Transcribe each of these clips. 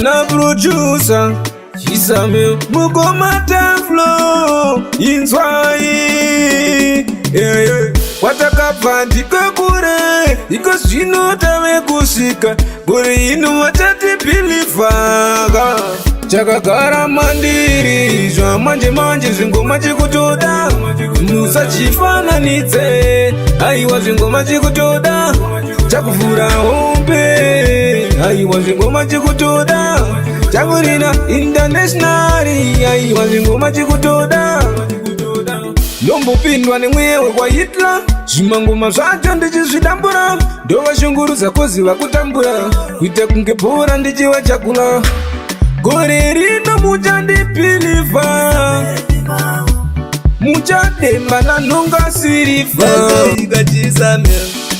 Ana producer Chisame, mukoma Taflo, inzwai. Yeah. Kwatakabva ndiko kure, iko zvino tave kusvika. Gore ino vachatibhilivhaka. Chakagara mandiri zvamanje manje, zvingoma chikutoda, musachifananidze. Aiwa, zvingoma chikutoda, chakuvhura hombe. Aiwa, zvingoma chikutoda, chakurina international. Aiwa, zvingoma chikutoda. Ndombopindwa nemweya wekwaHitler, zvimangoma zvacho ndichizvidambura, ndovashungurudza koziva kutambura, kuita kunge bhora ndichivachakula. Gore rino muchandibhilivha, muchademba nanhonga sirivha. Ikachisame,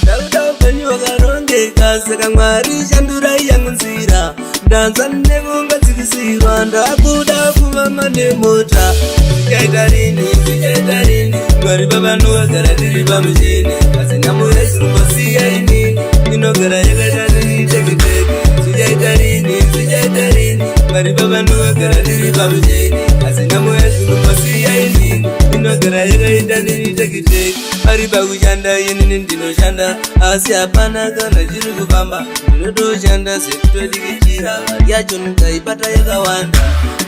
ndakuda upenyu hwakarongeka, saka Mwari shandurai yangu nzira. Ndanzwa nekungadzikisirwa, ndakuda kuvamba nemota. Zvichaita rini? Zvichaita rini? Mwari vavanogara tiri pamuchini, pasina murezi kumbosiya inini, inogara yakaita neniteketeke. Zvichaita rini? Zvichaita rini? Mwari vavanogara tiri pamuchini, pasina murezi kumbosiya inini, inogara yakaita neniteketeke. Ari pakushanda, inini ndinoshanda, asi hapana kana chiri kufamba. Ndinotoshanda sekutodikitira, mari yacho ndikaibata yakawanda,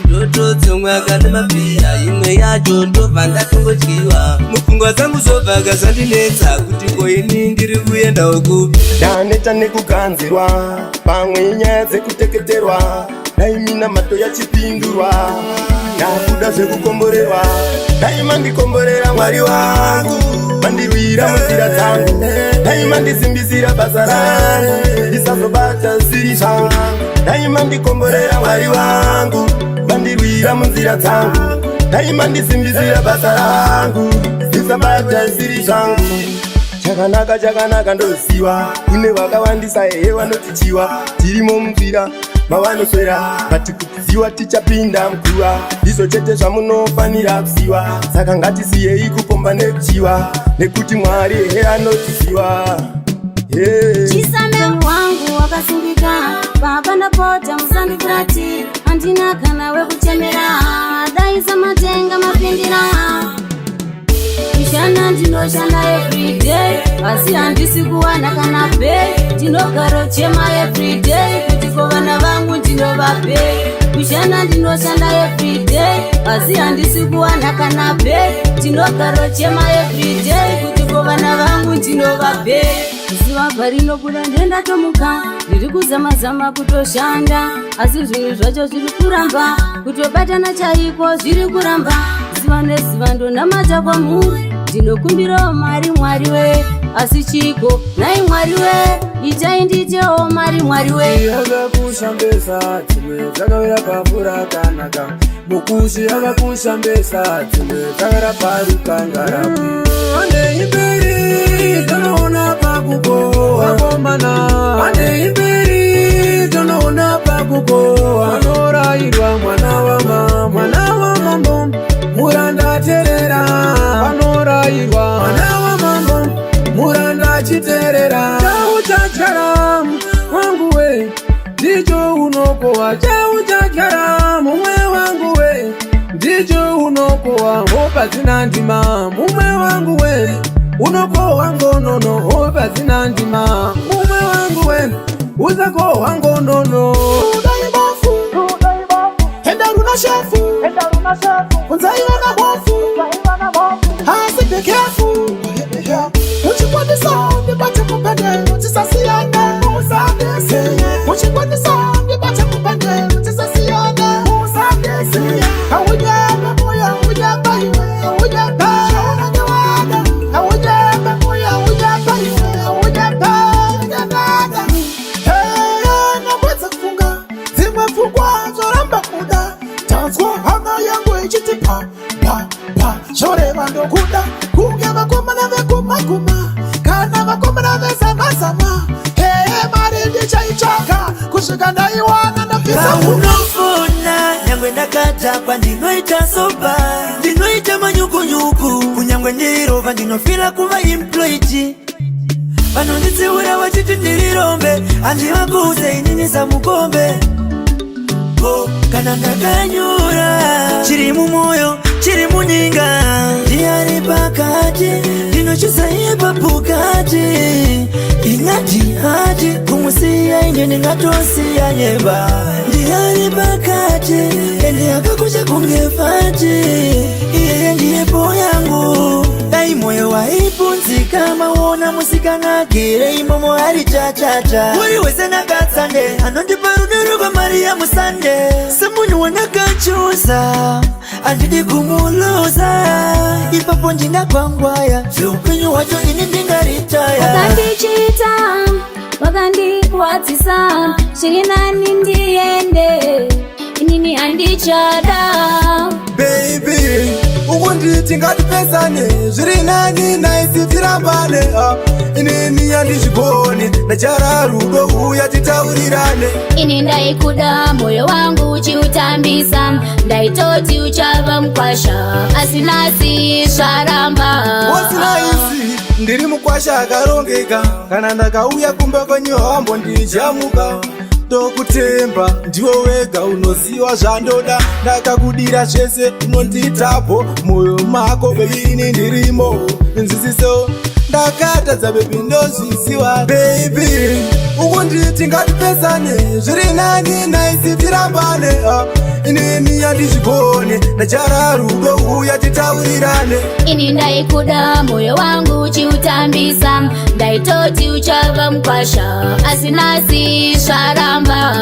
ndototsomwaka nemabhiya, imwe yacho ndobva ndatongodyiwa. Mupfungwa dzangu zobva kazandinetsa kuti ko ini ndiri kuendawo kupi? Ndaneta nekuganzirwa, pamwe inyaya dzekuteketerwa. Dai minamato yachipindurwa, ndakuda zvekukomborerwa. Dai mandikomborera, Mwari wangu, mandirwira munzira dzangu. Dai mandisimbisira basa rangu, ndisazobata zvisiri zvangu. Dai mandikomborera, Mwari wangu, mandirwira munzira dzangu. Dai mandisimbisira basa rangu, ndisabata zvisiri zvangu. Chakanaka, chakanaka ndoziva kune vakawandisa ehe vanotichiwa. Tirimo munzira mavanoswera, but kutiziwa tichapinda mukuva. Ndizvo chete zvamunofanira kuziva, saka ngatisiyei kupomba nekuchiva, nekuti Mwari ehe anotiziva. Yeah. Chisame wangu wakasimbika, baba ndapota musandifurati, handina kana wekuchemera, dai samatenga mapindira. Kushanda ndinoshanda everyday, asi handisi kuwana kana pay. Ndinogarochema everyday kuti ko vana vangu ndinovape. Kushanda ndinoshanda everyday, asi handisi kuwana kana pay. Ndinogarochema everyday kuti ko vana vangu ndinovape. Zuva parinobuda ndendatomuka, ndiri kuzama-zama kutoshanda, asi zvinhu zvacho zviri kuramba, kutobatana chaiko zviri kuramba. Zuva nezuva ndonamata kwamuri, ndinokumbirawo mari, Mwari we. Asi chiko nai Mwari we? Itai ndiitewo mari, Mwari we. Akakusha dzimwe dzakawira pavhu rakanaka. Mukushi akakusha mbesa, dzimwe dzakawira parukangarabwe. Handei mberi tonoona pakukohwa, vakomana. Handei mberi tonoona pakukohwa. Anorayirwa mwana wama mwana wamambo, muranda terera. Anorayirwa mwana wamambo, muranda achiterera. Chauchadyara wangu we, ndicho unokohwa. Chauchadyara mumwe wangu we, ndicho unokohwa. Hopa dzina ndima, mumwe wangu we, unokohwa ngonono. Hopa dzina ndima, mumwe wangu we, usakohwa ngonono. Dai bofu, enda runa shefu, unzai vana bofu, asi be careful. Uchikwanisa ndibate mupendero, tisasiyana, usandisiye. Uchikwanisa ndibate mupendero, tisasiyana, usandisiye. Aunyebe moyo, aunyebe iwe, aunyebe unonyewada. Aunyebe moyo, aunyebe iwe, aunyebe nyanada. Hey, ndapedza kufunga dzimwe pfungwa dzoramba kuda. Tanzwa hana yangu ichiti pa pa pa, zvoreva ndokuda kunge vakomana vekumakuma kana vakomana vezamazama. Hee, mari ndichaitsvaka kusvika ndaiwana, ndabvisa Paunofona nyangwe ndakadhakwa, ndinoita sober, ndinoita manyukunyuku. Kunyangwe ndirirova, ndinofila kuva employed. Vanonditsiura vachiti ndirirombe, handivakuze inini samukombe. Ko kana ndakanyura, chiri mumwoyo chiri muninga. Ndiani pakati ndinochuza ipapukati? Ingati hati kumusiya, ine ndingatosiya nyemba. Ndiani pakati ende akakosha kunge fati? Iyeye ndiyepo yangu. Dai moyo waipunzika, maona musikana gere imomo ari chachacha. Uri wese nakatsande anondipa rudo rwamariya musande. Semunhu wandakachuza, handidi kumuluza. Ipapo ndingakwangwaya zveupenyu hwacho, ini ndingaritaya. Wakandichita, wakandirwadzisa. Zviri nani ndiende, inini handichada. Baby, ukunditi ngatipesane, zviri nani naisi tirambane. Ah, inini handizvigoni, ndachara rudo, uya titaurirane. Ini ndaikuda, moyo wangu uchiutambisa. Ndaitoti uchava mukwasha, asi nhasi zvaramba. Wasina isi, ndiri mukwasha akarongeka. Kana ndakauya kumba kwenyu hambo ndichamuka. Ndokutemba, ndiwe wega unoziva zvandoda. Ndakakudira zvese, unonditapo moyo mako. Baby, ini ndirimo nzwisiso. Ndakatadza baby, ndozviziva. Baby, ukunditi ngatipesane, zviri nani naisi tirambane. Ah, inini handizvigoni, ndachara rudo, uya titaurirane. Ini ndaikuda, moyo wangu uchiutambisa. Ndaitoti uchava mukwasha, asi nhasi zvaramba.